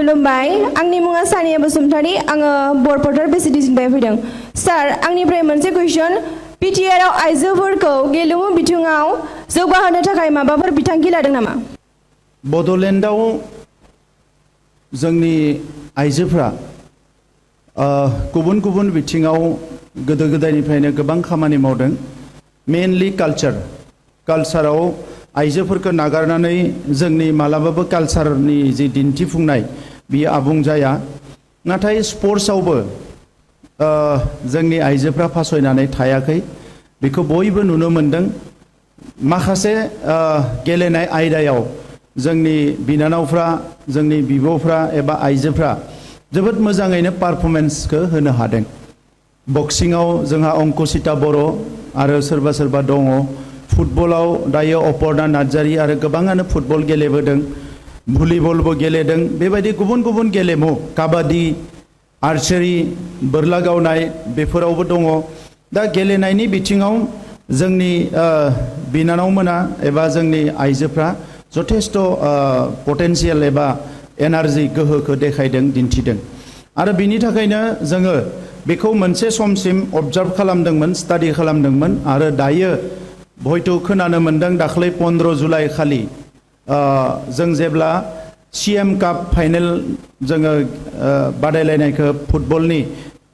खुलुमबाय आंनि मुङा सानिया बसुमतारी आङो बरपटर बेसिडिसिनिफ्राय फैदों सार आंनिफ्राय मोनसे कुइसन पिटिआर आव आइजोफोरखौ गेलेमु बिथिङाव जौगाहोनो थाखाय माबाफोर बिथांखि लादों नामा बडलेण्डआव जोंनि आइजोफ्रा गुबुन गुबुन बिथिङाव गोदो गोदायनिफ्रायनो गोबां खामानि मावदों मेनलि कालचाराव आइजोफोरखौ नागारनानै जोंनि मालाबाबो कालचारनि जि दिन्थिफुंनाय बियो आबुं जाया नाथाय स्पर्ट्सआवबो जोंनि आइजोफ्रा फासयनानै थायाखै बेखौ बयबो नुनो मोनदों माखासे गेलेनाय आयदायाव जोंनि बिनानावफ्रा जोंनि बिब'फ्रा एबा आइजोफ्रा जोबोद मोजाङैनो पारफरमेन्सखौ होनो हादों बक्सिंआव जोंहा अंकुसिता बर' आरो सोरबा सोरबा दङ फुटबलाव दायो अपर्णा नार्जारी आरो गोबाङानो फुटबल गेलेबोदों भलिबलबो गेलेदों बेबायदि गुबुन गुबुन गेलेमु काबादि आर्चारी बोरला गावनाय बेफोरावबो दङ दा गेलेनायनि बिथिङाव जोंनि बिनानावमोना एबा जोंनि आइजोफ्रा जथेस्थ पटेन्शियेल एबा एनार्जि गोहोखौ देखायदों दिन्थिदों आरो बिनि थाखायनो जोङो बेखौ मोनसे समसिम अबजार्भ खालामदोंमोन स्टाडि खालामदोंमोन आरो दायो हयथ' खोनानो मोनदों दाख्लै 15 जुलाइ खालि जों जेब्ला CM काप फाइनेल जोङो बादायलायनायखौ फुटबलनि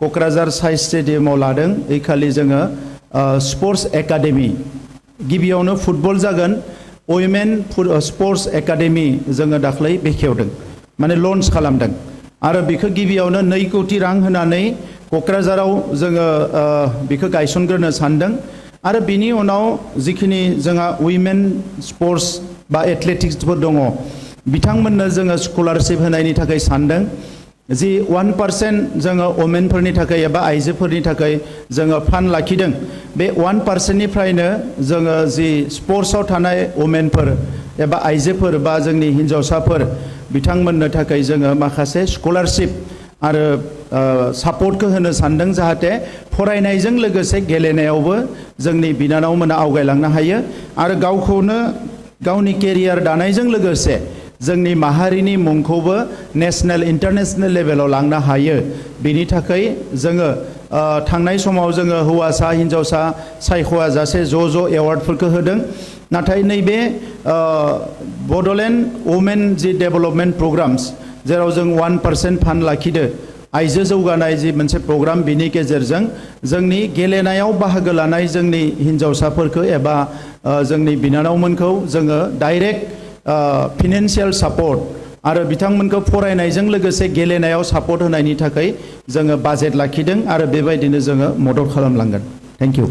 क'क्राझार साइ स्टेडियामाव लादों ओइ खालि जोङो स्पर्ट्स एकाडेमि गिबियावनो फुटबल जागोन वुमेन स्पर्ट्स एकाडेमि जोङो दाख्लै बेखेवदों माने लन्च खालामदों आरो बेखौ गिबियावनो 2 कोटि रां होनानै क'क्राझाराव जोङो बेखौ गायसनग्रोनो सानदों आरो बिनि उनाव जिखिनि जोंहा वुमेन स्पर्ट्स बा एथलेटिक्सफोर दङ बिथांमोननो जोङो स्कलारशिप होनायनि थाखाय सानदों जि 1% जोङो वुमेनफोरनि थाखाय एबा आइजोफोरनि थाखाय जोङो फान्ड लाखिदों बे 1% निफ्रायनो जोङो जि स्पर्ट्सआव थानाय वुमेनफोर एबा आइजोफोर बा जोंनि हिन्जावसाफोर बिथांमोननो थाखाय जोङो माखासे स्कलारशिप आरो सापर्टखौ होनो सानदों जाहाथे फरायनायजों लोगोसे गेलेनायावबो जोंनि बिनानावमोना आवगायलांनो हायो आरो गावखौनो गावनि केरियार दानायजों लोगोसे जोंनि माहारिनि मुंखौबो नेशनेल इन्टारनेशनेल लेभेलाव लांनो हायो बेनि थाखाय जोङो थांनाय समाव जोङो हौवासा हिन्जावसा सायख'आ जासे ज' एवार्डफोरखौ होदों नाथाय नैबे बडलेण्ड वुमेन जि डेभेलपमेन्ट प्रग्राम्स जेराव जों 1% फान्ड लाखिदो आइजो जौगानाय जि मोनसे प्रग्राम बिनि गेजेरजों जोंनि गेलेनायाव बाहागो लानाय जोंनि हिन्जावसाफोरखौ एबा जोंनि बिनानावमोनखौ जोङो डाइरेक्ट फाइनान्शियेल सापर्ट आरो बिथांमोनखौ फरायनायजों लोगोसे गेलेनायाव सापर्ट होनायनि थाखाय जोङो बाजेट लाखिदों आरो बेबायदिनो जोङो मदद खालामलांगोन थेंक इउ